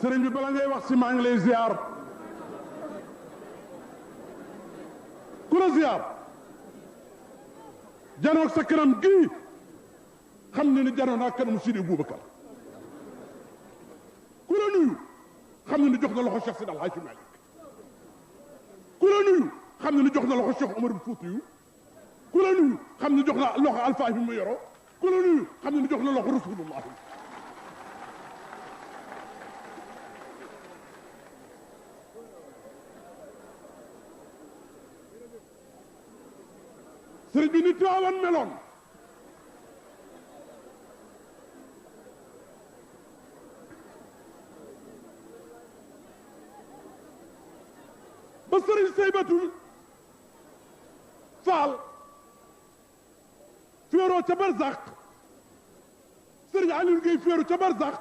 sëriñ bi bala ngay wax si maa ngi lay ziar ku la ziar janoog sa kanam gii xam ne ni janoo naa kanamu Sidi Boubacar ku la nuyu xam ne ni jox na loxo Cheikh Seydi El Hadji Malick ku la nuyu xam ne ni jox na loxo Cheikh Omar Foutiyou ku la nuyu xam ne jox na loxo Alpha bi mu yoroo ku la nuyu xam ne ni jox na loxo Rasulullah sëriñ bi ni Tiwaawan meloon ba sëriñ Seybatul Faal féeroo ca Barzak sëriñ Aliou Gueye féeru ca Barzak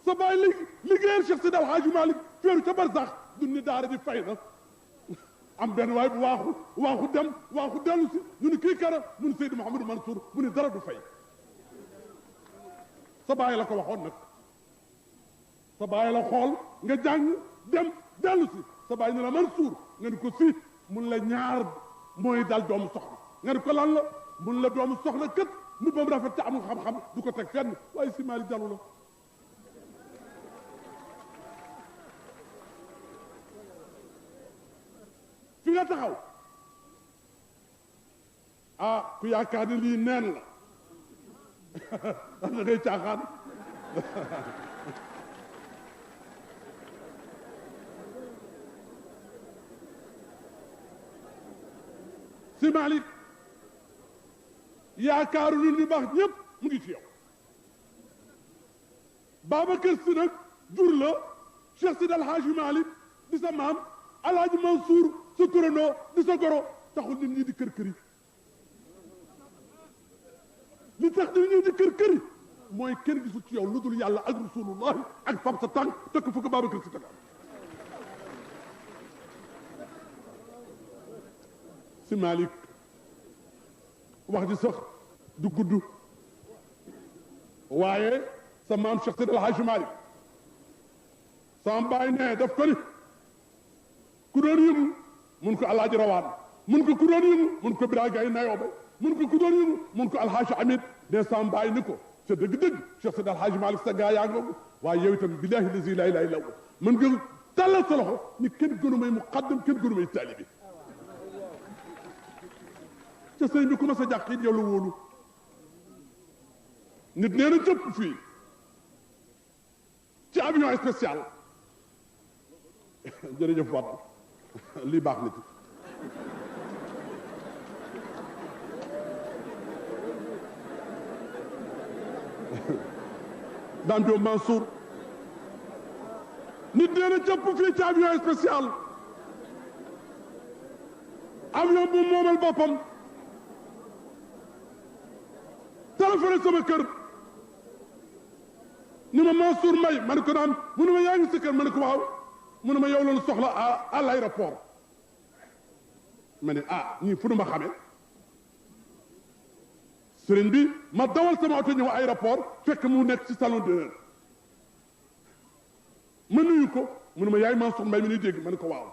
sa baay liggéeyal Cheikh Seydi El Hadji Malick féeru ca Barzak du ni daara di fay na am benn waay bu waaxu dem waaxu dellu si ñu ni kii kara mu ni Seydi Mouhamadou Mansour mu ni dara du fay sa baay la ko waxoon nag sa baay la xool nga jàng dem dellu si sa baay ne la Mansour nga ni ko si mun la ñaar mooy dal doomu soxna nga ni ko lan la mun la doomu soxna kët mu bam rafet te amul xam-xam du ko teg fenn waaye si Malick dalu la fi nga taxaw ah ku yaakaar ne lii neen la da ngay caaxaan si Malick yaakaaru nit ñu baax ñëpp mu ngi ci yow Babacar Si nag jur la Cheikh Seydi El Hadji Malick di sa maam Alaaji Mansour sa turandoo di sa goro taxul nit ñi di kër këri li tax nit ñi di kër këri mooy kenn gisul ci yow lu dul yàlla ak rasulullahi ak fab sa tànk tekk fu ko Babacar Si tegal si Malick wax ji sax du gudd waaye sa maam Cheikh Seydi El Hadji Malick sama baay ne daf ko ni ku doon yëngu mun ko alaaji rawaan mun ko ku doon yëngu mun ko bira gay nayoobe mun ko ku doon yëngu mun ko alhaaji amit de sama baay ni ko ca dëgg-dëgg Cheikh Seydi El Hadji Malick sa gaa yaa ngoogu waaye yow itam billahi lazi la ilaha illa huwa mën nga tàllal sa loxo ni kenn gënu may muqaddam kenn gënu may taalibi ca sëñ bi ku ma sa jàq it yow la wóolu nit nee na jëpp fii ci avion spécial jërëjëf Wade lii baax na ci daan Diop Mansour nit nee na jëpp fii ci avion spécial avion bu moomal boppam téléphoné sama kër ni ma Mansour Mbaye ma ne ko naan mu ne ma yaa ngi sa kër ma ne ko waaw mu ne ma yow loolu soxla à l'aéroport ma ne ah ñii fu nu ma xamee sëriñ bi ma dawal sama oto ñëw aéroport fekk mu nekk ci salon d'honneur ma nuyu ko mu ne ma yaay Mansour Mbaye mi ñuy dégg ma ne ko waaw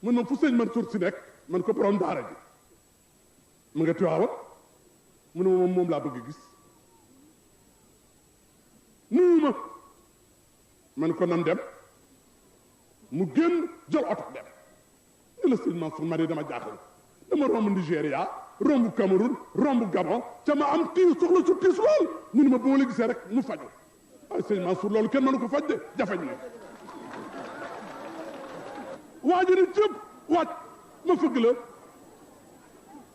mun ma fu sëñ Mansour si nekk ma ne ko borom daara ji mu nga Tiwaawan mu ne ma moom laa bëgg gis nuyu ma ma ne ko nan dem mu génn jël oto dem ni la sëñ Mansour ma dama jaaxal dama romb Nigéria romb Cameroun romb Gabon ca ma am tiis soxla su tiis lool ñu ne ma bu ma la gisee rek mu faju waaye sëñ Mansour loolu kenn mënu ko faj de jafeñ na waa ji ni jëpp waaj ma fëgg la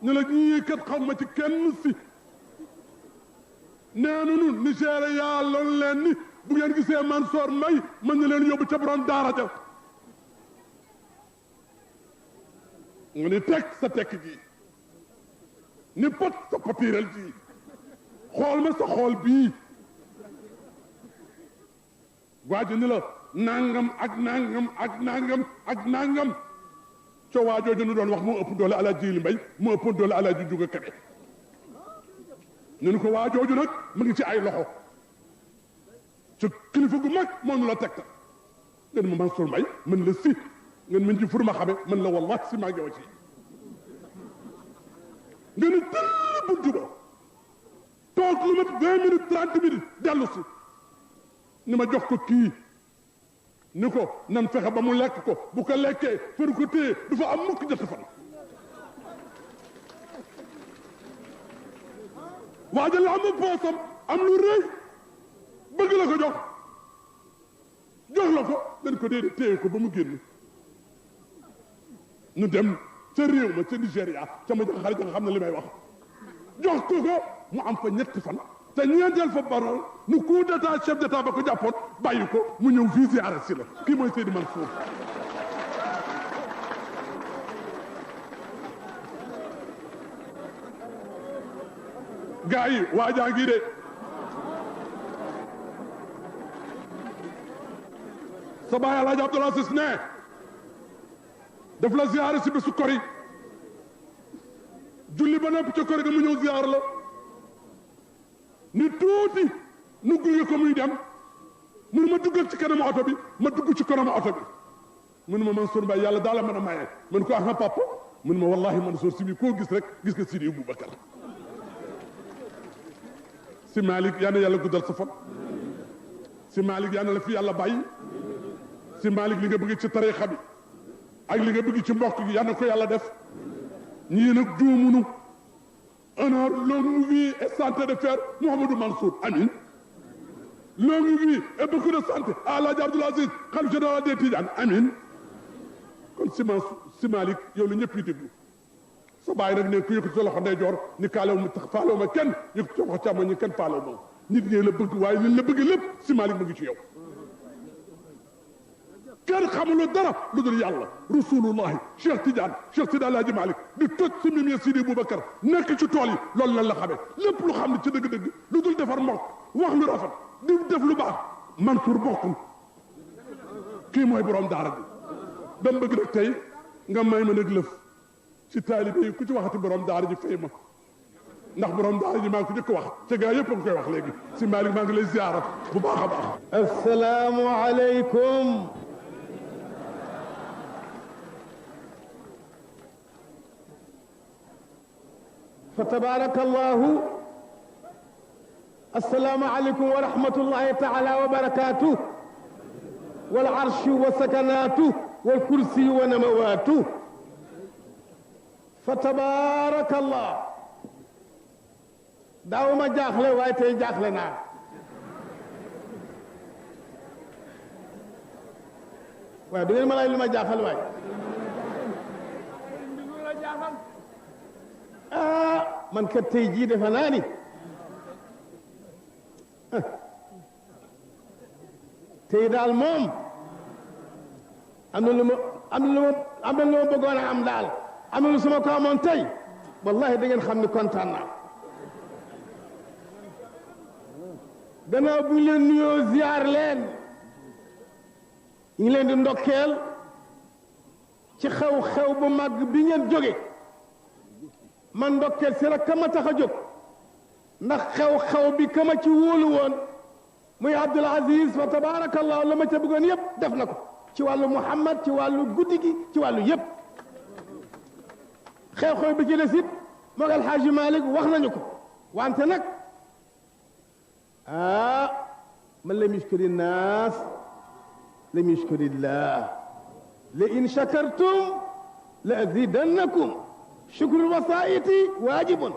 ne la ñii kat xam ma ci kenn si nee nanu Nigéria loolu leen ni bu ngeen gisee Mansour Mbaye mën na leen yóbbu ca borom daara ja nga ni tekk sa tekk ji ni pot sa potiiral ji xool ma sa xool bii waa ji ni la nangam ak nangam ak nangam ak nangam co waa jooju nu doon wax moo ëpp doole Alaaji Jili Mbay moo ëpp doole Alaaji Juga Kebe ñu ni ko waa jooju nag mu ngi ci ay loxo ci kilifa gu mag moo ñu la tegtal ngeen ma Mansour Mbaye mën la si ngeen mën ci fur ma xame mën la wallahi si maa ngi yow ci ngeen ne tëll buntu ba toog lu mat 20 minutes 30 minutes dellu si ni ma jox ko kii ni ko nan fexe ba mu lekk ko bu ko lekkee fër ko téye du fa am mukk ñetti fan waaja la am poosam am lu rëy bëgg la ko jox la ko dañ ko déedéet téye ko ba mu génn ñu dem ca réew ma ca Nigéria ca ma jax xarit nga xam ne li may wax jox ko mu am fa ñetti fan te ñeenteel fa baral nu coup d'état chef d'état ba ko jàppoon bàyyi ko mu ñëw fii ziyaara si la kii mooy Seydi Mansour gaa yi waajaa ngi de sa baay Alaaji Abdul Aziz ne daf la ziyaara si bésu kori julli ba noppi ca kori ga mu ñëw ziyaar la ni tuuti nu gunge ko muy dem mun ma duggal ci kanamu oto bi ma dugg ci kanamu oto bi mun ma Mansour Mbaye yàlla daal la mën a maye mun ko ah papa mun ma wallahi Mansour si bi koo gis rek gis nga Sidi Boubacar si Malick yal na yàlla guddal sa fan si Malick yal na la fi yàlla bàyyi si Malick li nga bëgg ci tariixa bi ak li nga bëgg ci mbokk gi yal na ko yàlla def ñii nag juumunu honneur, longue vie et santé de faire Mouhamadou Mansour. Amin. Longue vie et beaucoup de santé à Alaaji Abdoul Aziz, khalife général des Tidianes. Amin. kon si Malick yow la ñëpp yi déglu sa bàyyi nag ne ku yëkkati sa loxo ndeyjoor ni kaalew ma tax faalew ma kenn yëkkati sa loxo càmmoñ ñi kenn faalew ma nit ñee la bëgg waaye li la bëgg lépp si Malick ma ngi ci yow kenn xamuloo dara lu dul yàlla rasulullahi Cheikh Tidiane Cheikh Sidi Alaaji Malick di toj si mimi Sidi Boubacar nekk ci tool yi loolu lan la xamee lépp lu xam ne ci dëgg-dëgg lu dul defar mbokk wax lu rafet di def lu baax Mansour bokkul kii mooy borom daara bi dama bëgg rek tey nga may ma nag lëf ci taalibe yi ku ci waxati borom daara ji fay ma ndax borom daara ji maa ngi ko jëkk wax ca gaa yëpp a ngi koy wax léegi si Malick maa ngi lay ziara bu baax a baax. assalaamu aleykum. fa tabaraka allahu. assalaamu aleykum wa rahmatullahi taala wa barakatuh. wal arshu wa sakanatuh. wal kursi wa namawaatuh. fa tabaarakallah daaw ma jaaxle waaye tey jaaxle naa waaye du ngeen ma lay lu ma jaaxal waay man kat tey jii defe naa ni tey daal moom am na lu ma bëggoon a am daal am na lu sama ko amoon tey wallahi da ngeen xam ni kontaan naa gannaaw bu ñu leen nuyoo ziar leen ñu ngi leen di ndokkeel ci xew-xew bu mag bi ngeen jóge man ndokkeel si rek ka ma tax a jóg ndax xew-xew bi ka ma ci wóolu woon muy Abdoul Aziz fa tabarakallah la ma ca bëggoon yépp def na ko ci wàllu Muhammad ci wàllu guddi gi ci wàllu yépp xew-xew bi ci des it moog Alxaaji Malick wax nañu ko wante nag man lam yushkuri nnaas lam yushkuri llah la in shakartum la azidannakum shukrul wasaiti waajibun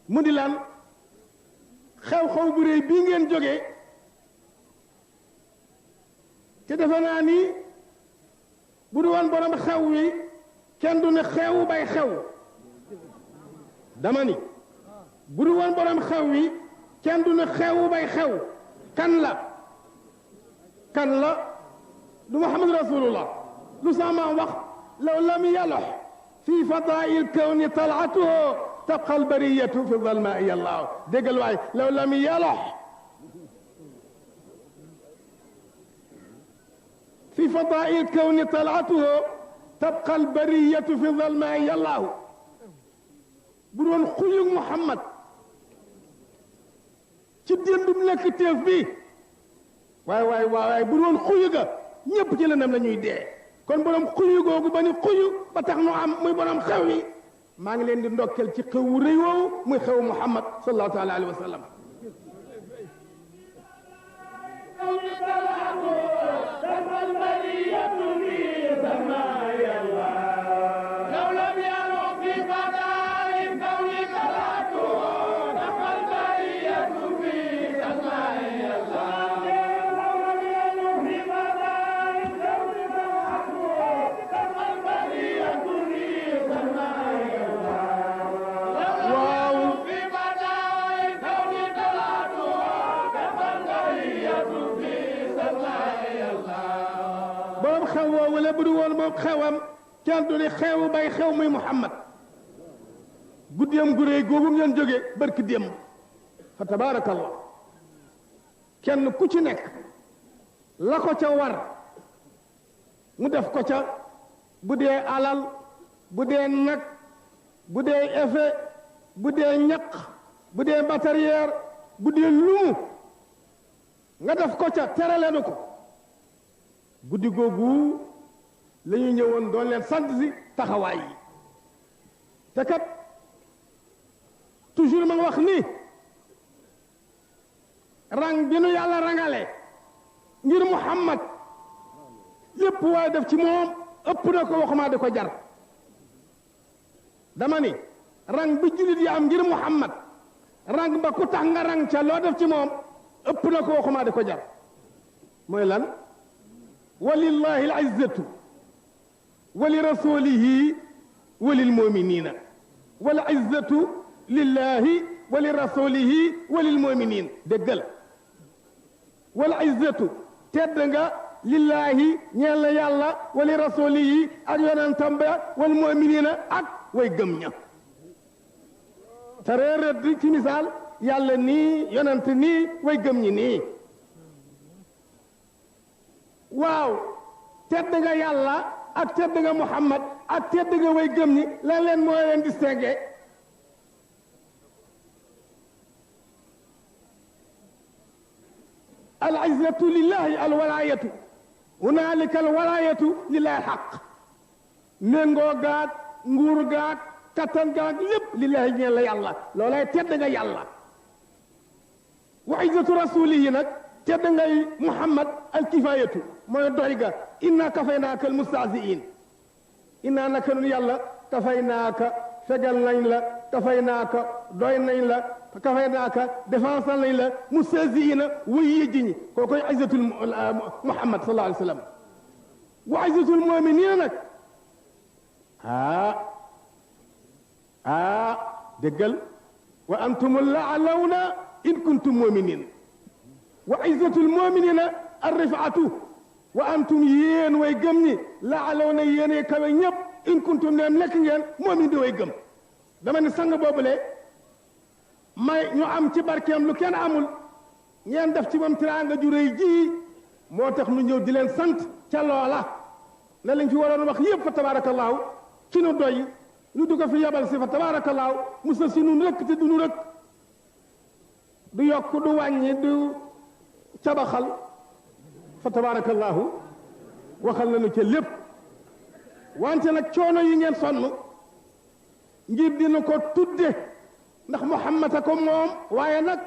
mu di lan xew-xew bu réy bii ngeen jógee te defe naa ni bu du woon borom xew wi kenn du ne xew bay xew dama ni bu du woon borom xew wi kenn du ne xew bay xew kan la du Muhammad rasulullah lu sama wax law lam yalox fi fadail kawni talatuhu tabqa albariyatu fi dalmaai allah déggal waay law lam yalox في فضاء الكون طلعته تبقى البرية في ظلماء الله بدون خيوق محمد nekk teef bi waaye bu doon xuyu ga ñëpp ci lëndam la ñuy dee kon borom xuyu googu ba ni xuyu ba tax nu am muy borom xew yi maa ngi leen di ndokkel ci xew wu rëy woowu muy xew Muhammad sallallahu taala alayhi wa sallam wala bu du woon moom xewam kenn du ne xewu bay xew muy Muhammad guddiyam gu réy googu ngeen jóge barki démb fa tabaarakallah kenn ku ci nekk la ko ca war mu def ko ca bu dee alal bu dee nag bu dee effet bu dee ñaq bu dee matériel bu dee lumu nga def ko ca teraleenu ko guddi googu la ñu ñëwoon doon leen sant si taxawaay yi te kat toujours ma wax ni rang bi nu yàlla rangale ngir Muhammad lépp waaye def ci moom ëpp na ko waxuma di ko jar dama ni rang bi jullit yi am ngir Muhammad rang ba ku tax nga rang ca loo def ci moom ëpp na ko waxuma di ko jar mooy lan walillahi al-izzatu wa li rasulihi wa lil muminina wal izzatu lillahi wa li rasulihi wa lil muminin déggal wal izzatu tedd nga lillahi ñeel na yàlla wa li rasulihi ak yonentam ba wal muminina ak way gëm ña te reerët ci misaal yàlla nii yonent nii way gëm ñi nii waaw tedd nga yàlla ak tedd nga Muhammad ak tedd nga way gëm ñi lan leen moo leen distingué al izzatu lillahi al walayatu hunaalika al walayatu lillahi xaq méngoo gaag nguur gaag kattan gaag lépp lillahi ñeen la yàlla loolay tedd nga yàlla wa izzatu rasulihi nag tedd ngay Muhammad al kifayatu mooy doy ga inna kafaynaaka al mustahziin inna naka nun yàlla kafaynaaka fegal nañ la kafaynaaka doy nañ la kafaynaaka défensal nañ la mustahziina way yëjji ñi kookoy izzatul Muhammad sallallahu alayhi wa sallam wa izzatul mu'miniina nag déggal wa antumul la'alawna in kuntum mu'minin wa izzatul mu'minina ar-rif'atu wa antum yéen way gëm ñi la'alawna yéene kawe ñëpp in kuntum neem nekk ngeen mu'min di way gëm dama ne sang boobule may ñu am ci barkeem lu kenn amul ngeen def ci moom tiraanga ju rëy ji moo tax nu ñëw di leen sant ca loola ne lañ fi waroon wax yëpp fa tabarakallahu ci nu doy lu du ko fi yabal si fa tabarakallahu musa si nun rëkk te du nu rëkk du yokk du wàññi du cabaxal fa tabarakallahu waxal nañu ca lépp wante nag coono yi ngeen sonn ngir dina ko tudde ndax Muhammad a ko moom waaye nag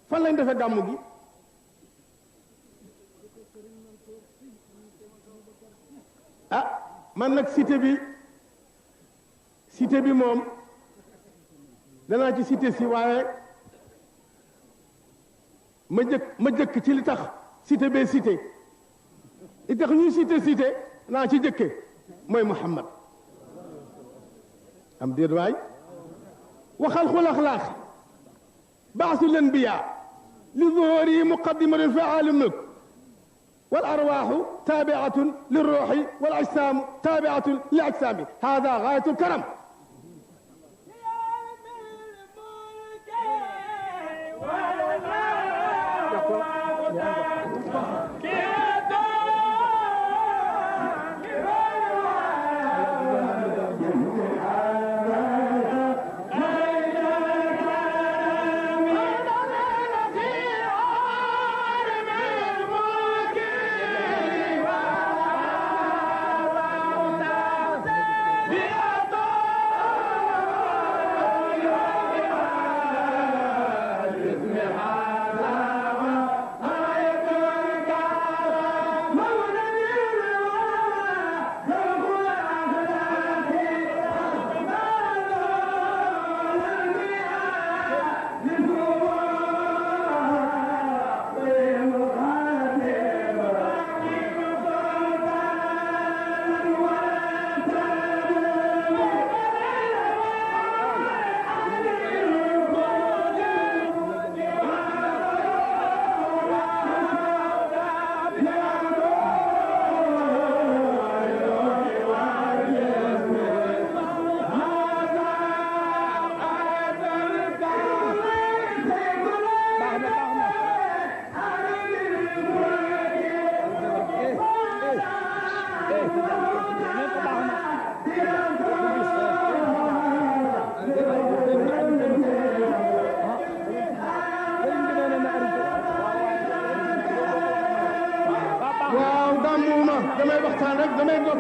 fan lañ defe gàmmu gi man nag cité bi moom danaa ci cité si waaye ma jëkk ci li tax cité bee cité li tax ñuy cité naa ci jëkke mooy Muhammad am déet waay waxal xul axlaaq baasul anbiya li zuhuri muqaddimatun fa'aalun mulk wal arwaaxu taabi'atun lirruuxi wal ajsaamu taabi'atun li ajsaami haadaa gaayatul karam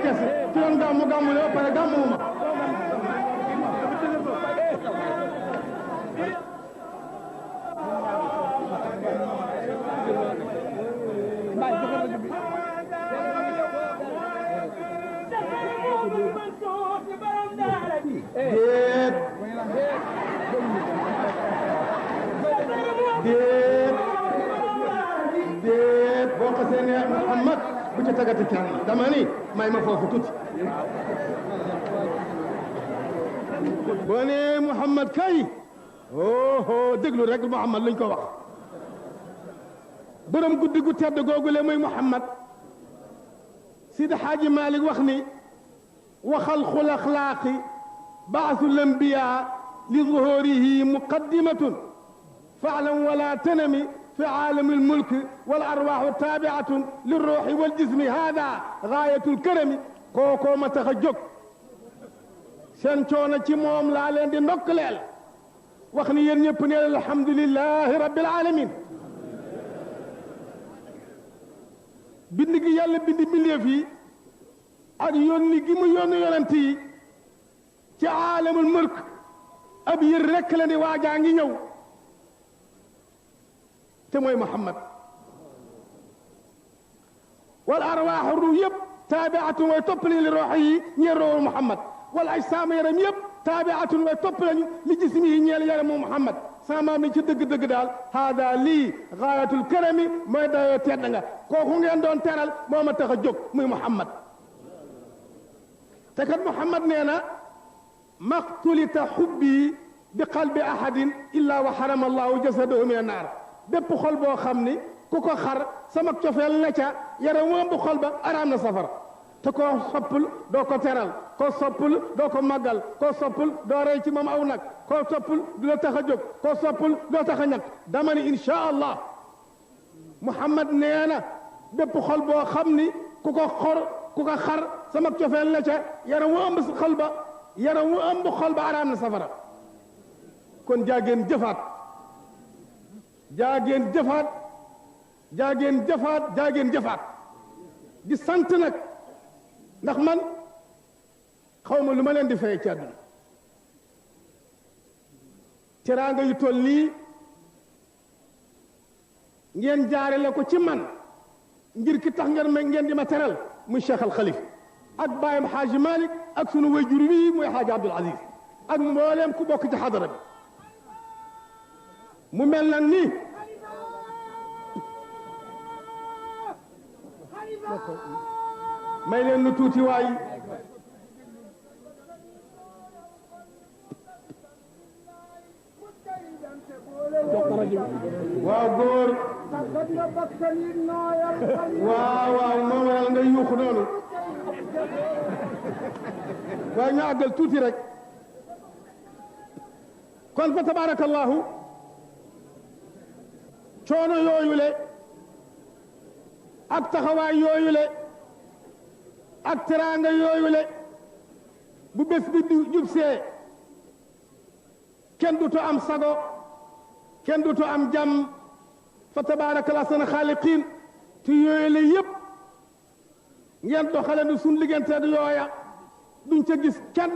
gerte ci doon gàmmu la ba pare gàmmuwuma déet boo xasee ne Muhammad bu ci tagati kenn dama ni may ma foofu tuuti boo nee Muhammad kay oh déglu rek Muhammad lañ ko wax borom guddi gu tedd googule muy Muhammad Sidi Xaaji Malik wax ni waxal xul axlaaqi baasu lambiya li zuhurihi muqaddimatun faalam wala tanami في عالم الملك والأرواح تابعة للروح والجسم هذا غاية الكرم كوكو ما تخجوك سنتونا تي موم لا لين دي نوكلل واخني يين ñepp ne alhamdulillahi rabbil alamin bind gi yàlla bind mbindeef yi ak yónni gi mu yónni yonent yi ci aalamul mulk ab yër rekk la ni waajaa ngi ñëw te mooy Muhammad wal arwaaxu ru yëpp taabiatun way topp lañu li roox yi ñeel roowu Muhammad wal ajsaam yaram yëpp taabiatun way topp lañu li jismi yi ñeel yaram mu Muhammad sama mi ci dëgg-dëgg daal haada lii gaayatul karami mooy dayoo tedd nga kooku ngeen doon teral moo ma tax a jóg muy Muhammad te kat Muhammad nee na maqtulita xubbi bi qalbi ahadin illa wa xarama allahu jasadahu min annaar bépp xol boo xam ni ku ko xar sama cofeel na ca yaram wëmb xol ba araam na safara te koo soppul doo ko teral koo soppul doo ko màggal koo soppul doo rey ci moom aw nag koo soppul du la tax a jóg koo soppul doo tax a ñàkk dama ni insha allah Muhammad nee na bépp xol boo xam ni ku ko xar sama cofeel na ca yaram wu ëmb xol ba yaram wu ëmb xol ba araam na safara kon jaageen jëfaat jaageen jëfaat jaageen jëfaat jaageen jëfaat di sant nag ndax man xaw ma lu ma leen di fay ci àdduna teraanga yu toll nii ngeen jaarale ko ci man ngir ki tax ngeen di ma teral muy Cheikh Al Khalif ak baayam Xaaji Malik ak sunu wayjur wi muy Xaaji Abdul Aziz ak mbooleem ku bokk ci xadara bi mu mel nag ni may leen nu tuuti waay waaw góor waaw moom waral nga yuuxu noonu waaye ñu àggal tuuti rek kon fa tabarakallahu coono yooyu le ak taxawaay yooyu le ak teraanga yooyu le bu bés bi jubsee kenn dutu am sago kenn dutu am jàmm fa tabaarakallah sana xaaliqiin te yooyu le yëpp ngeen doxale nu suñ liggante du yooya duñ ca gis kenn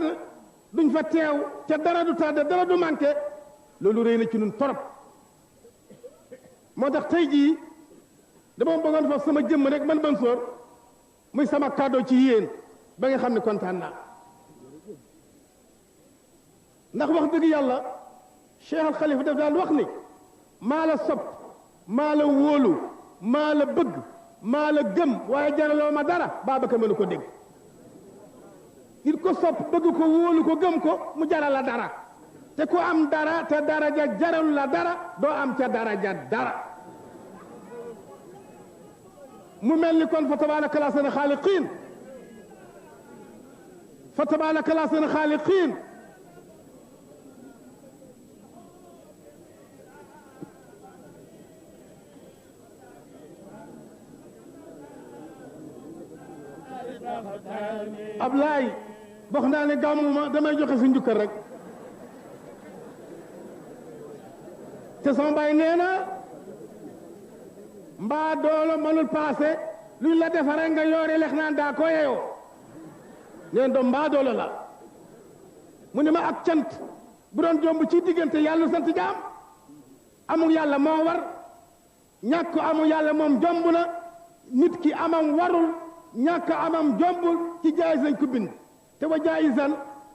duñ fa teew ca dara du tardé dara du manqué loolu rëy na ci nun torop moo tax tey jii dama bëggoon foofu sama jëmm rek man Mansour muy sama cadeau ci yéen ba nga xam ne kontaan naa ndax wax dëgg yàlla Cheikh Al Khalifa daf daan wax ni maa la sopp maa la wóolu maa la bëgg maa la gëm waaye jaraloo ma dara Babacar mënu ko dégg il ko sopp bëgg ko wóolu ko gëm ko mu jaral la dara te ku am dara te daraja jaralu la dara doo am ca daraja dara mu mel ni kon fa tabaaraka laa seen xaaliqiin fa tabaaraka laa seen xaaliqiin Ablaay wax naa ne gàmmuma damay joxe si njukkal rek te sama baay nee na mbaa doolo mënul paase luñ la defaree nga yoore lex naan daa ko yeyoo neen doom mbaadoolo la mu ne ma ak cant bu doon jomb ci diggante yàlla sant jaam amul yàlla moo war ñàkk amul yàlla moom jomb na nit ki amam warul ñàkk amam jombul ci jaayis lañ ko bind te wa jaayisan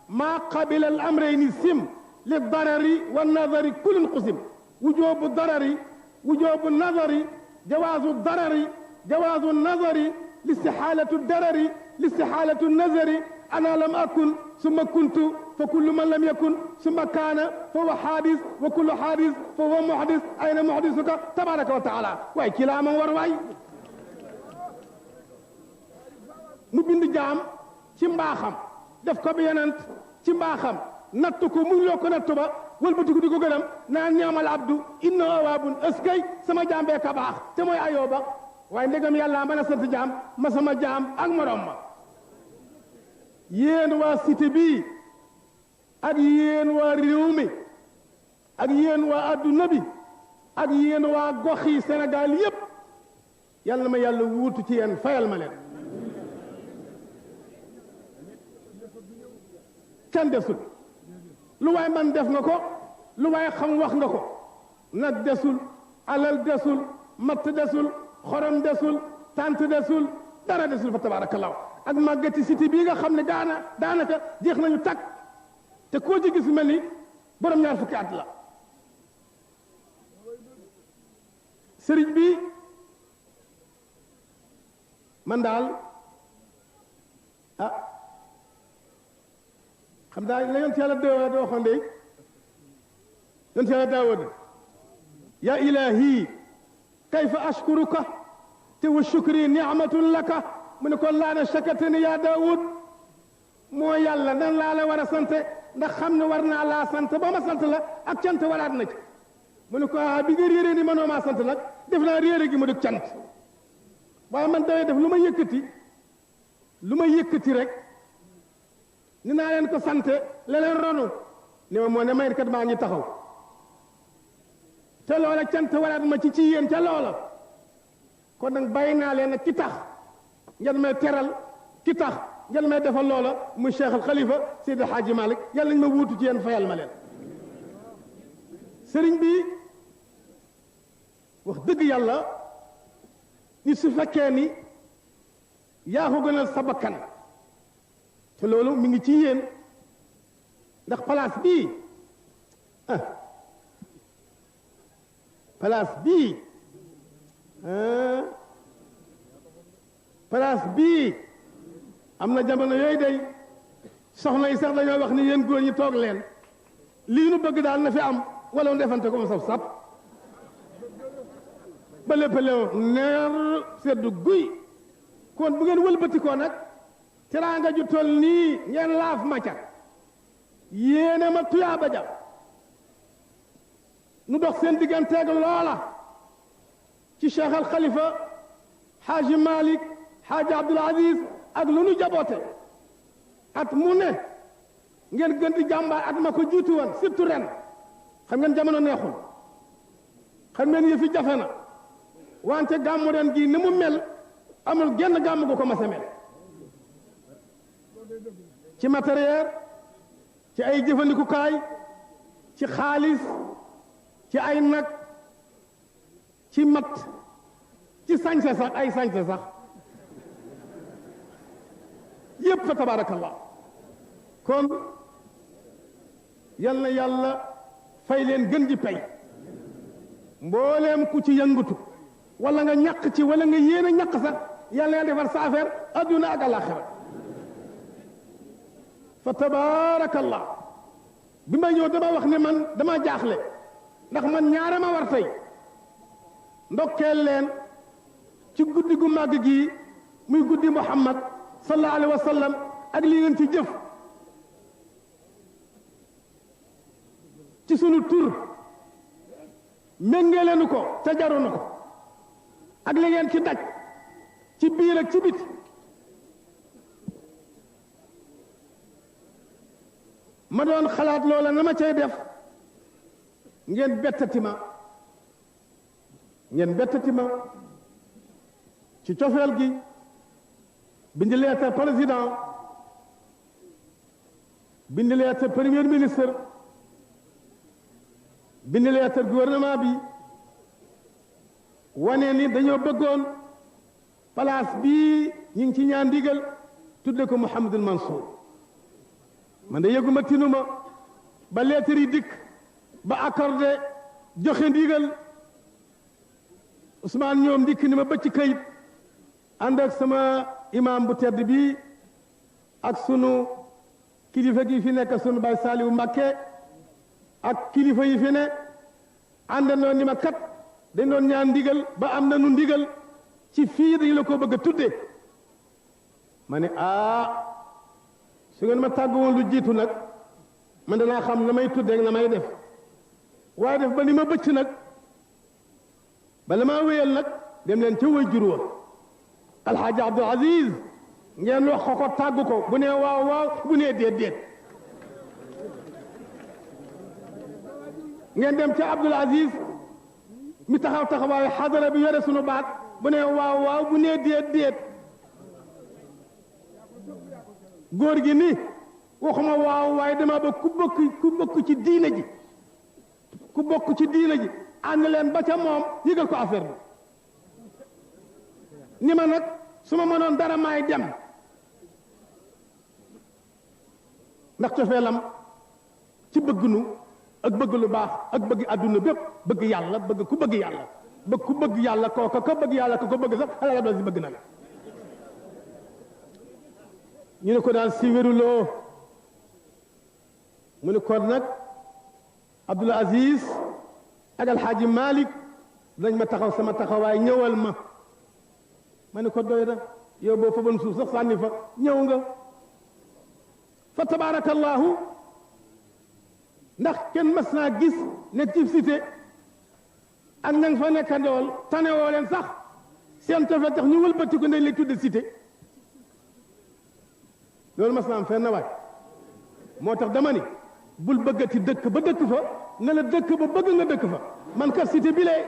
maa qabila al amrayni sim li darari wa nadari kulun qusim wujubu darari wujubu nadari jawaazu darari jawaazu nadari listixaalatu darari listixaalatu nazari ana lam akun summa kuntu fa kullu man lam yakun summa kaana fa huwa xaadis wa kullu xaadis fa huwa muxdis ayna muxdisuka tabaraka wa taala waaye kii la amam war waay mu bind jaam ci mbaaxam def ko bi yonent ci mbaaxam nattu ko muñ loo ko nattu ba wëlbatiku di ko gërëm naan ñaamal abdu inna awaabun ëskay sama jaam bee ka baax te mooy ayooba waaye ndegam yàlla mën a sant jaam ma sama jaam ak morom ma yéen waa cité bii ak yéen waa réew mi ak yéen waa adduna bi ak yéen waa gox yi Sénégal yépp yàlla na ma yàlla wuutu ci yéen fayal ma leen kenn desul lu waay man def nga ko lu waay xam wax nga ko nag desul alal desul matt desul xorom desul tant desul dara desul fa tabarakallah ak màggati cité bii nga xam ne daanaka jeex nañu takk te koo ci gis mel ni borom ñaar fukki at la sëriñ bi man daal ah xam daa la yonent yàlla Daawuda waxoon de yonent yàlla Daawuda yaa ilaahi kayfa ashkuruka te wa shukri ni'matun laka mu ne ko laana shakatani yaa Daawud moo yàlla nan laa la war a sant ndax xam ne war naa laa sant ba ma sant la ak cant waraat na ci mu ne ko bi nga réeré ni mënoo maa sant nag def naa réeré gi mu dëkk cant waaye man dawee def lu ma yëkkati rek ni naa leen ko sant leneen ronu ni ma moo ne may kat maa ngi taxaw te loola cant waraat ma ci yéen ca loola kon nag bàyyi naa leen nag ki tax ngeen may teral ki tax ngeen may defal loola muy Cheikh al Khalifa Seydi Hadji Malick yàlla nañ ma wuutu ci yéen fayal ma leen sëriñ bi wax dëgg yàlla ni su fekkee ni yaa ko gënal sa bakkan te loolu mi ngi ci yéen ndax place bii place bii am na jamono yooyu day soxna yi sax dañoo wax ni yéen góor ñi toog leen lii nu bëgg daal na fi am wala nu defante ko mu saf sap ba lépp leew neer seddu guy kon bu ngeen wëlbatikoo nag teraanga ju toll nii ngeen laaf ma ca yéene ma tuyaaba ja nu dox seen digganteeg loola ci Cheikh al Khalifa Xaaji Malick Xaaji Abdul Aziz ak lu nu jaboote at mu ne ngeen gën di jàmbaar at ma ko jiitu woon surtout ren xam ngeen jamono neexul xam ngeen yëfi jafe na wante gàmmu ren gii ni mu mel amul genn gàmmu gu ko mas a mel ci matériel ci ay jëfandikukaay ci xaalis ci ay nag ci mat ci sañse sax ay sañse sax yépp fa tabarakallah kon yal na yàlla fay leen gën di pay mbooleem ku ci yëngatu wala nga ñàq ci wala nga yéene ñàq sax yàlla na defar sa affaire adduna ak alaxira fa tabarakallah bi ma ñëw dama wax ne man dama jaaxle ndax man ñaare ma war tey ndokkeel leen ci guddi gu màgg gii muy guddi Muhammad sallallahu alayhi wa sallam ak li ngeen ci jëf ci sunu tur méngaleenu ko te jarunu ko ak li ngeen ci daj ci biir ak ci biti ma doon xalaat loola na ma cay def ngeen bettati ma ci cofeel gi bind lettre président bind lettre premier ministre bind lettre gouvernement bi wane ni dañoo bëggoon place bii ñu ngi ci ñaan ndigal tudde ko Mouhamadul Mansour man de yëguma tinuma ba lettre yi dikk ba accordé joxe ndigal Ousmane ñoom dikk ni ma bëcc kayit ànd ak sama imam bu tedd bi ak sunu kilifa gi fi nekk sunu Baay Saaliwu Mbàkke ak kilifa yi fi ne àndandoo ni ma kat dañ doon ñaan ndigal ba am na nu ndigal ci fii dañu la ko bëgg a tudde ma ne su ngeen ma tàggu woon lu jiitu nag man danaa xam na may tudde ak na may def waaye def ba ni ma bëcc nag bala maa wéyal nag dem leen ca way jur wa alxaaji Abdul Aziz ngeen wax ko tàggu ko bu nee waaw waaw bu nee déet déet ngeen dem ca Abdul Aziz mi taxaw taxawaayu xadara bi yore sunu baat bu nee waaw waaw bu nee déet déet góor gi ni waxuma waaw waaye dama ba ku bokk ci diine ji ku bokk ci diine ji ànd leen ba ca moom yëgal ko affaire bi ni ma nag su ma mënoon dara maay dem ndax cofeelam ci bëgg nu ak bëgg lu baax ak bëgg adduna bépp bëgg yàlla bëgg ku bëgg yàlla bëgg ku bëgg yàlla kooka ko bëgg yàlla ko bëgg sax ala la si bëgg na la ñu ne ko daal si wéruloo mu ne kon nag Abdul Aziz ak Alxaaji Malik dañ ma taxaw sama taxawaay ñëwal ma ne ko doy na yow boo fa bon suuf sax sànni fa ñëw nga fa tabarakallahu ndax kenn mas naa gis nekk ci cité ak ña nga fa nekkandool tanewoo leen sax seen tofe tax ñu wëlbati ko dañ lay tudde cité loolu mas naa am fenn waay moo tax dama ni bul bëggati dëkk ba dëkk fa ne la dëkk ba bëgg nga dëkk fa man kat cité bi lee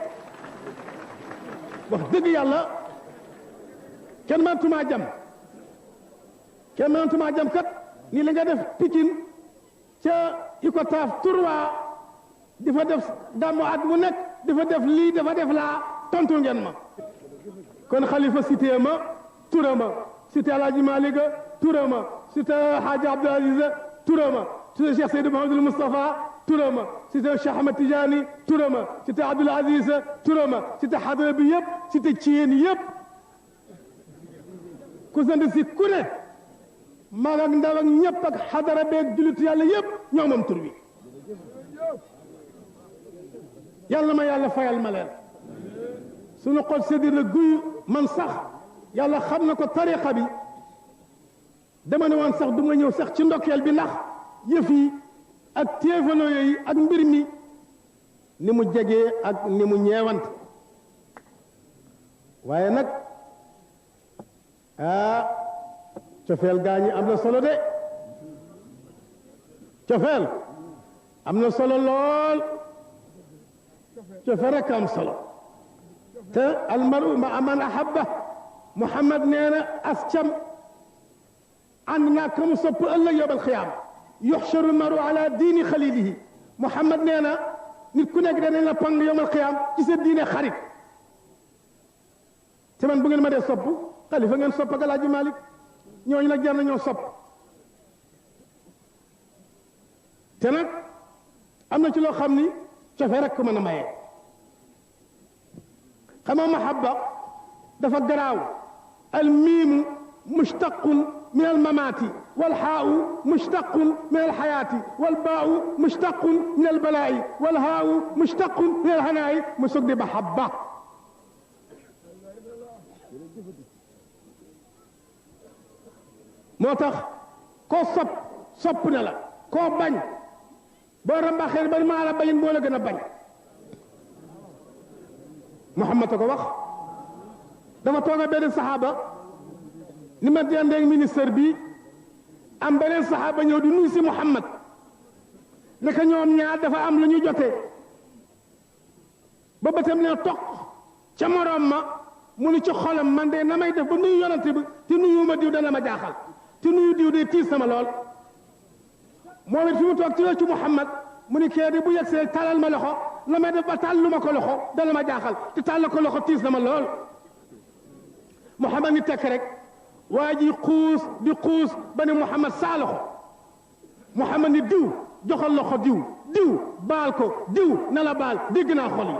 wax dëgg yàlla kenn mënatumaa jam kat ni li nga def Pikine ca Icotaf Tourwa di fa def gàmmu at mu nekk di fa def lii dafa def laa tontu ngeen ma kon xalifa cité ma tura ma cité Alaaji Malick tura ma cité Hadji Abdou Aziz tura ma cité Cheikh Seydou Mouhamadoul Moustapha tura ma cité Cheikh Ahmed Tidiane tura ma cité Abdoul Aziz tura ma cité xadra bi yëpp cité Thiène yëpp ku sant si ku ne mag ak ndaw ak ñëpp ak xadara beeg jullit yàlla yëpp ñoo moom tur bi yàlla ma yàlla fayal ma leen suñu xol séddir na guy man sax yàlla xam na ko tariqa bi dama ne woon sax du ma ñëw sax ci ndokkeel bi ndax yëf yi ak téefano yooyu ak mbir mi ni mu jegee ak ni mu ñeewant waaye nag cofeel gaa ñi am na solo de cofeel am na solo lool cofeel rek am solo te almaru ma aman ahabba Muhammad nee na as cam ànd naa ka mu sopp ëllëg yawmal xiyaama yuxsharu almaru ala diini xalilihi Muhammad nee na nit ku nekk danañ la pang yawmal xiyaama ci sa diine xarit te man bu ngeen ma dee sopp xalifa ngeen sopp ak Alaaji Malik ñooñu nag jar na ñoo sopp te nag am na ci loo xam ni cofe rek ko mën a maye xam nga mahabba dafa garaaw al miimu mushtaqun min al mamaati wal xaau mushtaqun min al xayaati wal baau mushtaqun min al balaa'i wal haau mushtaqun min al hanaa'i mu soog di mahabba moo tax koo sopp na la koo bañ boo rambaxee ba maa la bañin moo la gën a bañ Muhammad a ko wax dafa tooga benn saxaaba ni ma dendeeg ministère bi am beneen saxaaba ñëw di nuyu si Muhammad naka ñoom ñaar dafa am lu ñu jotee ba bëtam ne toq ca moroom ma mu ni ci xolam man de na may def ba nuyu yonante bi te nuyu ma diw dana ma jaaxal te nuyu diw de tiis sama lool moom it fi mu toog ci weccu Muhammad mu ni kee di bu yegsee talal ma loxo la may def ba tàllu ma ko loxo dana ma jaaxal te tàll ko loxo tiis na ma lool Muhammad ni tekk rek waa ji xuus di xuus ba ne Muhammad saa loxo Muhammad ni diw joxal loxo diw baal ko diw na la baal dégg naa xol yi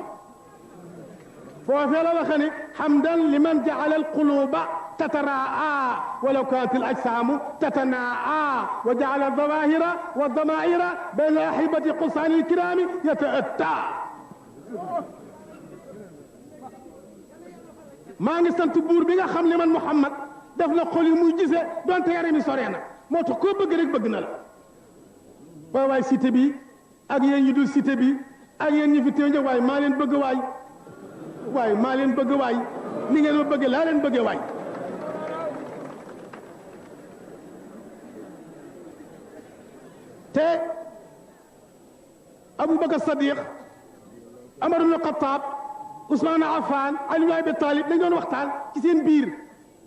foofee la waxe ni hamdan liman jaala alquluba تتراءى ولو كانت الأجسام تتناءى وجعل الظواهر والضمائر بين أحبة قصان الكرام يتأتى ما نستنت بور بيغا خامني من محمد def na xol yi muy gisee donte yaram yi sore na moo tax koo bëgg rek bëgg na la waay waay cité bi ak yéen ñi dul cité bi ak yéen ñi fi teew waay maa leen bëgg waay maa leen bëgg waay ni ngeen ma bëgg laa leen bëggee waay te Aboubacar Sadiq Amar ibn Khattab Ousmane Affan Ali ibn Abi Talib dañ doon waxtaan ci seen biir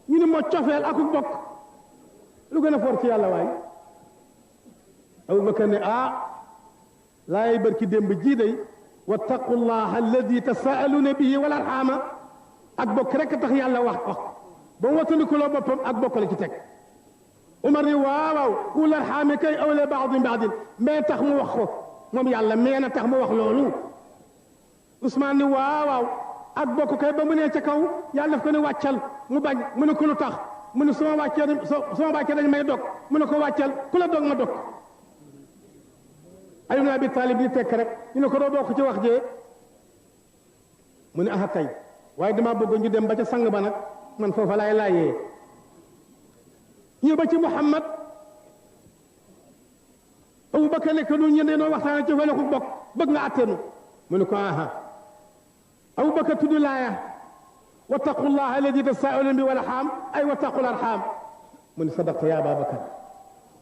ñu ne moo cofeel ak bokk lu gën a for ci yàlla waay Aboubacar ne laay barki démb jii day wattaqullaha alladi tasaaluna bihi wal arhama ak bokk rek tax yàlla wax ba mu wattandikuloo boppam ak bokk la ci teg Umar ni waaw ul arhami kay awle baadin baadin mais tax mu wax ko moom yàlla mais na tax mu wax loolu Ousmane ni waaw ak bokk kay ba mu nee ca kaw yàlla daf ko ne wàccal mu bañ mu ne ko lu tax mu ne suma wàccee dañ may dog mu ne ko wàccal ku la dog ma dog Ali ibn Abi Talib di tekk rek ñu ne ko doo bokk ci wax jee mu ne aha kay waaye dama bëgg ñu dem ba ca sang ba nag man foofa laay laayee ñëw ba ci Muhammad Aboubacar nekk nu ñu ne noo waxtaane ci fele ku bokk bëgg nga attenu mu ne ko aha Aboubacar tudd laaya wattaqullaha alladi tasaaluna bi wal arham ay wattaqul arham mu ne sadaqta ya Ababacar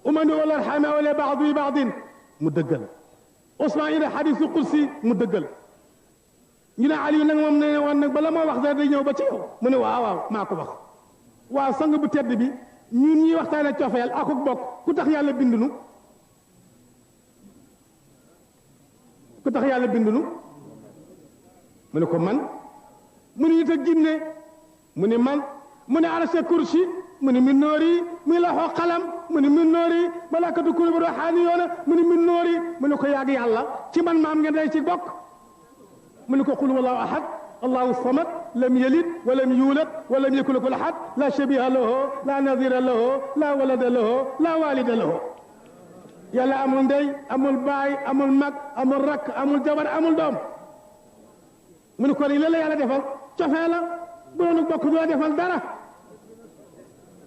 umani wal arham awla baadu bi baadin mu dëggal Ousmane ina xadisu qudsi mu dëggal ñu ne Aliou nag moom ne woon nag bala moo wax dara day ñëw ba ci yow mu ne waaw maa ko wax waaw sang bu tedd bi ñun ñuy waxtaane cofeel ak bokk ku tax yàlla bindunu ku tax yàlla bindunu mu ne ko man mu ne nit ak jinne mu ne man mu ne arasa kursi mu ne min noori muy laxoo xalam mu ne min noori malaakatu kulli ruuxaani yoona mu ne min noori mu ne ko yàgg yàlla ci man maam ngeen day ci bokk mu ne ko qul wallahu ahad allahu samad lam yalid walam yulad walam yakun lahu ahad la shabiha lahu la nadira lahu la walada lahu la walida lahu yàlla amul ndey amul baay amul mag amul rakk amul jabar amul doom mu ne ko ni la yàlla defal cofee la bu doon bokk du la defal dara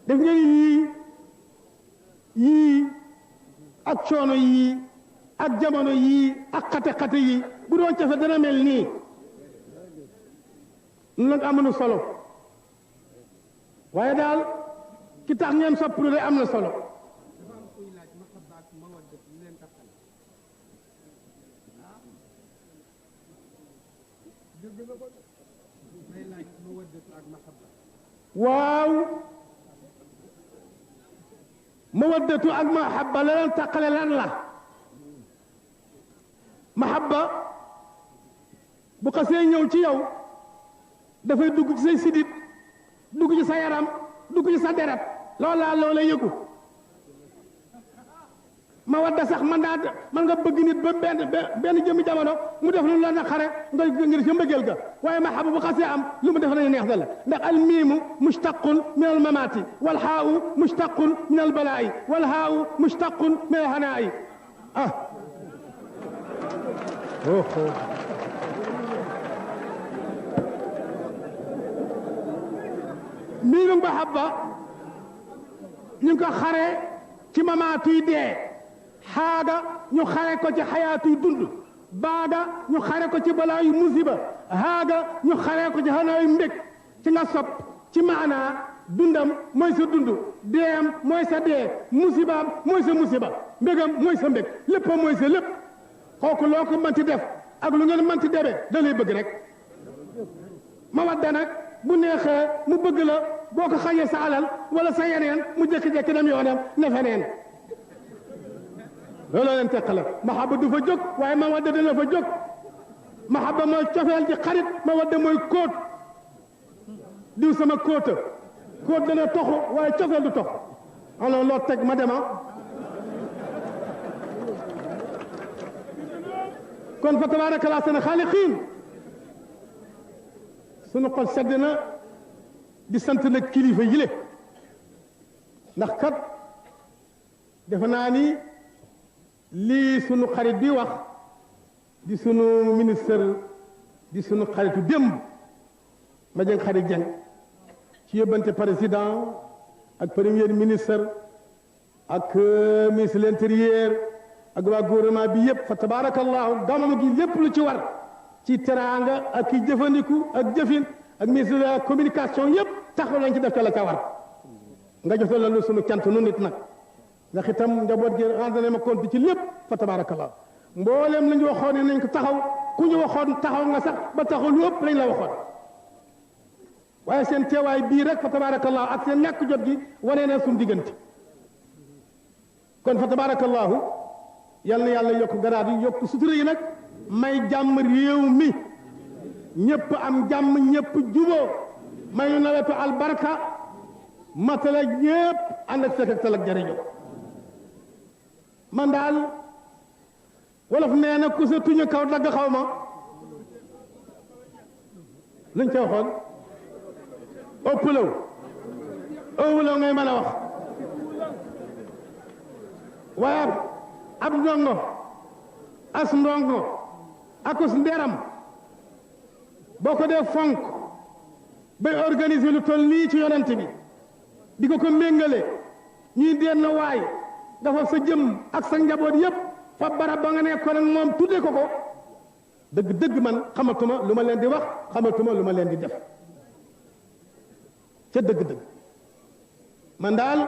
def ngeen yii ak coono yii ak jamono yii ak xate-xate yii bu doon cofe dana mel nii nun nag amuñu solo waaye daal ki tax ngeen sopplu de am na solo waaw mawaddatu ak mahabba la leen taqale lan la mahabba bu xasee ñëw ci yow dafay dugg ci say sidit dugg ci sa yaram dugg ci sa deret loola loola yëgu mawadda sax man nga bëgg nit ba benn jëmmi jamono mu def lu la naqare nga ngir ca mbëggeel ga waaye mahabba bu xasee am lu mu def nañu neex da la ndax al miimu mushtaqun min al mamaati wal haa'u mushtaqun min al balaa'i wal haa'u mushtaqun min al hanaa'i miimu mahabba ñu ngi ko xare ci mamaatuy dee xaaga ñu xare ko ci xayaatuy dund baaga ñu xare ko ci balaayu musiba haaga ñu xare ko ci xanaayu mbég ci nga sopp ci maanaa dundam mooy sa dund deem mooy sa dee musibaam mooy sa musiba mbégam mooy sa mbég léppam mooy sa lépp kooku loo ko mënti def ak lu ngeen mënti debe da lay bëgg rek mawadda nag bu neexee mu bëgg la boo ko xañee sa alal wala sa yeneen mu jékki-jékki dem yoonam ne feneen looloo leen teqale mahabba du fa jóg waaye mawadda dana fa jóg mahabba mooy cofeel ci xarit mawadda mooy kóot diw sama kóota kóot dana toxu waaye cofeel du tox alors loo teg ma dema kon fa tabarakallah seen xaaliqiin sunu xol sedd na di sant nag kilifa yile ndax kat defe naa ni lii sunu xarit bi wax di sunu ministre di sunu xaritu démb ma jëng xarit jeng ci yóbbante président ak premier ministre ak ministre de l'intérieur ak waa gouvernement bi yëpp fa tabarakallahu gàmmu gi lépp lu ci war ci teraanga ak ki jëfandiku ak jëfin ak ministre de la communication yëpp taxaw lañ ci def ca la ca war nga jotal la lu sunu cant nu nit nag ndax itam njaboot gi rendre ma compte ci lépp fa tabarakallah mboolem la ñu waxoon ne nañ ko taxaw ku ñu waxoon taxaw nga sax ba taxaw lu ëpp lañ la waxoon waaye seen teewaay bii rek fa tabarakallah ak seen ñàkk jot gi wane na suñu diggante kon fa tabarakallahu yal na yàlla yokk garaat yi yokk sutura yi nag may jàmm réew mi ñëpp am jàmm ñëpp juboo may ñu nawetu albarka matala ñëpp ànd ak fekk ak tal ak jariñu man daal wolof nee na ku sa tuñu kaw dagg xaw ma luñ ca waxoon ëppalaw ëwulaw ngay mën a wax waaye ab ndongo as ndongo akus nderam boo ko dee fonk bay organiser lu toll nii ci yonent bi di ko méngale ñuy denn waay dafa sa jëm ak sa njaboot yépp fa barab ba nga nekkoon ak moom tudde ko dëgg man xamatuma lu ma leen di wax xamatuma lu ma leen di def ca dëgg man daal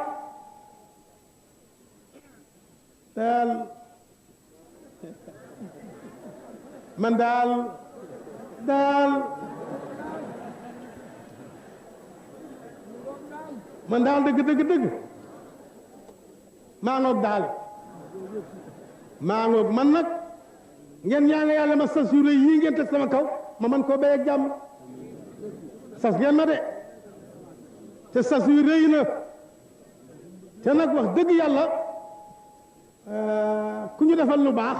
dëgg maa ngoog man nag ngeen ñaan yàlla ma sas yu rëy yii ngeen teg sama kaw ma man koo béy ak jàmm sas ngeen ma de te sas yu rëy na te nag wax dëgg yàlla ku ñu defal lu baax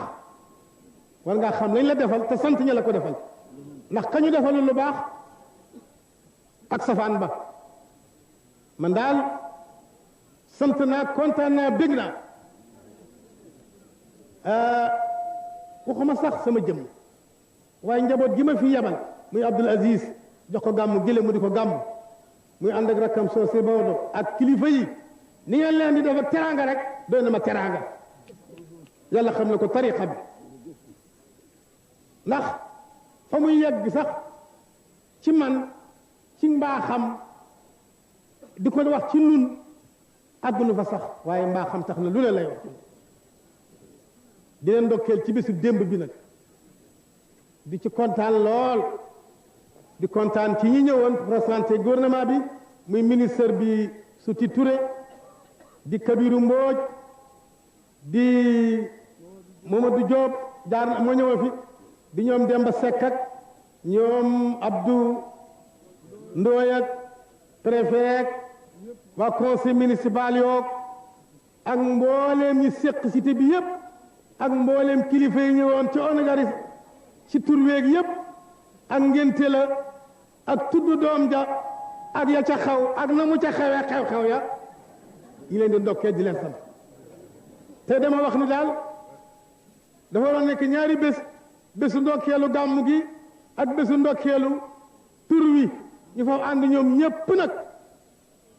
war ngaa xam lañ la defal te sant ña la ko defal ndax ka ñu defal lu baax ak safaan ba man daal sant naa kontaan naa bég naa waxuma sax sama jëm waaye njaboot gi ma fi yabal muy Abdul Aziz jox ko gàmm gële mu di ko gàmm muy ànd ak rakkam soosé Maodo ak kilifa yi ni ngeen leen di def ak teraanga rek doy na ma teraanga yàlla xam ne ko tariqa bi ndax fa muy yegg sax ci man ci mbaaxam di ko wax ci nun àggunu fa sax waaye mbaaxam tax na lu ne lay wax di leen ndokkeel ci bésu démb bi nag di ci kontaan lool di kontaan ci ñi ñëwoon représenté gouvernement bi muy ministre bi Souti Touré di Kabiru Mbooj di Mamadou Diop jaar na moo ñëwoon fi di ñoom Demba Seck ak ñoom Abdou Ndoye ak préfet waa conseil municipal yoog ak mbooleem ñi séq cité bi yépp ak mbooleem kilifa yi ñëwoon ci onogaris ci turweeg yépp ak ngénte la ak tudd doom ja ak ya ca xaw ak na mu ca xewee xew-xew ya yi leen di ndokkee di leen sant te dama wax ni daal dafa war a nekk ñaari bésu ndokkeelu gàmmu gi ak bésu ndokkeelu tur wi ñu fa ànd ñoom ñépp nag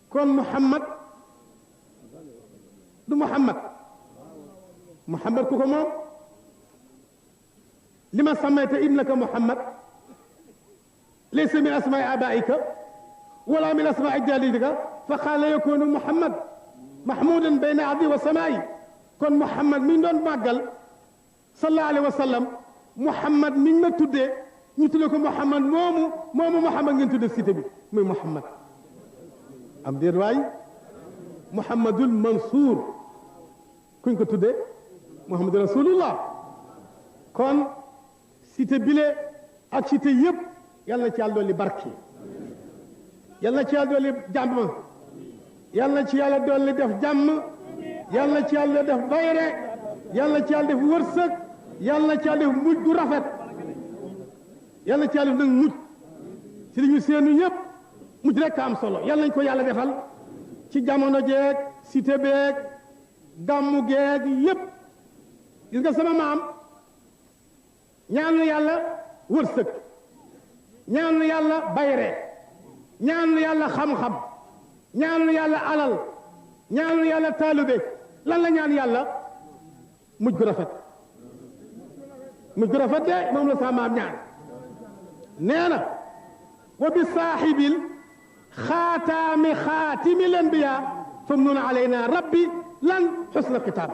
kon Muhammad du Muhammad ku ko moom lima sammayta ibnaka Muhammad laysa min asmaai abaika wala min asmaai jadidika fa qaala yakunu Muhammad mahmudan bayna ardi wa samaa'i kon Muhammad mi ñu doon màggal sallallahu alayhi wa sallam Muhammad mi ñu ma tuddee ñu tuddee ko Muhammad moomu Muhammad ngeen tuddee cité bi muy Muhammad am déet waay Muhammadul Mansour kuñ ko tuddee Muhammad rasulullah kon cité bile ak cité yëpp yal na ci yàlla dolli barke yal na ci yàlla dolli jàmm yal na ci yàlla dolli def jàmm yal na ci yàlla def bayre yal na ci yàlla def wërsëg yal na ci yàlla def mujj gu rafet yal na ci yàlla def nag mujj ci li ñu seenu yëpp mujj rek am solo yal nañ ko yàlla defal ci jamono jeeg cité beeg gàmmu geeg yëpp gis nga sama maam ñaan na yàlla wërsëg ñaan na yàlla bayre ñaan na yàlla xam-xam ñaan na yàlla alal ñaan na yàlla taalube lan la ñaan yàlla mujj gu rafet mujj gu rafet de moom la sama maam ñaan nee na wa bi saaxibil xaataami xaatimi lanbiya famnun alayna rabbi lan xusna kitaab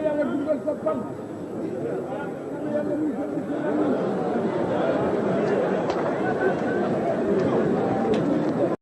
yàlla guddal sa fan